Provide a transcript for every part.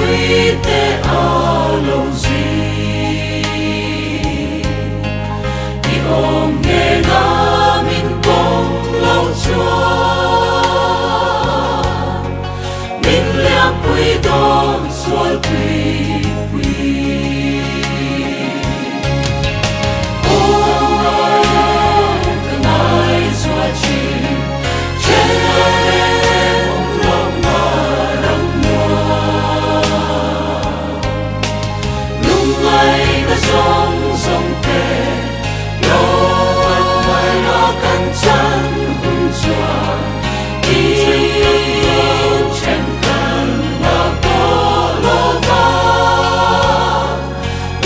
pui te a lo zui. I awm nghena min pawm loh chuan min liam pui dawn sual pui pui. Aw ka ngai chhuah thin Chennai awm lohna ram nuam. Lungngaihna zawng zawng te Lawmna kan chan hun chuan in then kan la tawh lo va.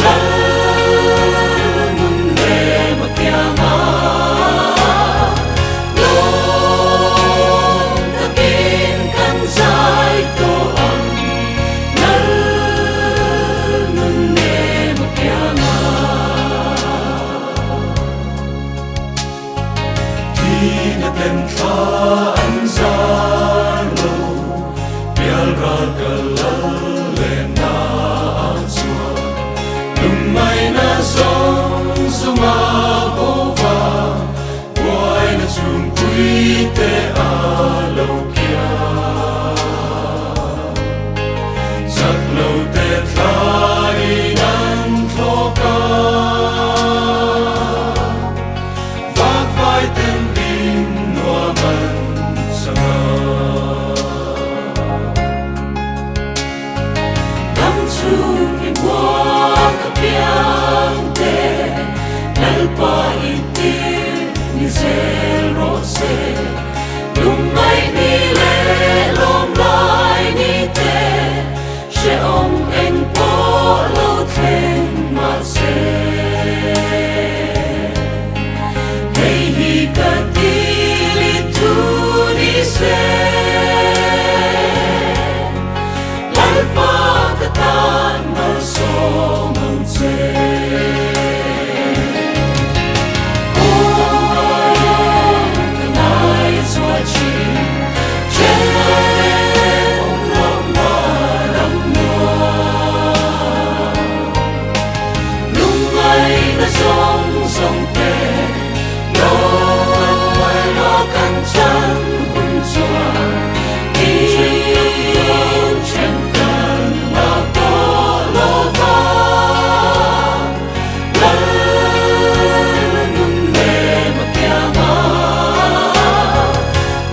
Lal nun lem a kiang a, lawm takin kan zai tawh ang. Lal nun lem a kiang a. Thihna ten thla an zar lo, pial ral ka lal lenna a chhuak. Lungngaihna zawng zawng a bo va, buaina chhungpui te a lo kiang. Chak lo te thlaiin an thlawk a. Vakvai ten in nuam an chang a. Dam chhung i muak a piang te, Lalpa i tir ni zel rawh se. Lungngaih ni leh lawm lai ni te, Hrehawm eng pawh lo thleng mahse, hei hi ka dil i thu ni se. Lalpa ka tan malsawm ang che. Aw ka ngai chhuah thin che. Lungngaihna zawng zawng te lawmna kan chan hun chuan in then kan la tawh lo va. Lal nun lem a kiang a,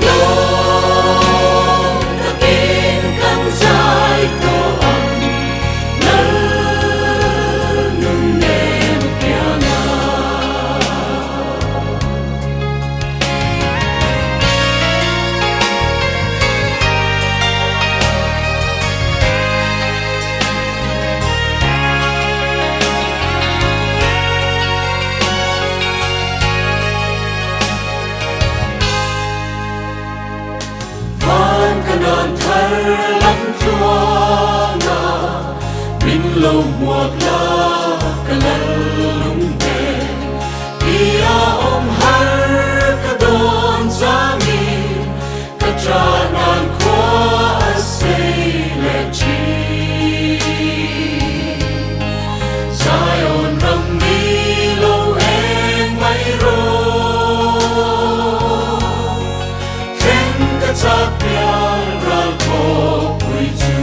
lawm takin kan zai tawh ang. Lal nun lem a kiang a. Van ka nan thar lam tluang a, min lo hmuak la ka lal lung te. I a awm har ka dawn changin ka ṭah nan khua a sei leh ṭhin. Zion ram mi lo eng mai rawh, thleng ka chak pial ral khawpui chu.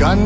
Kan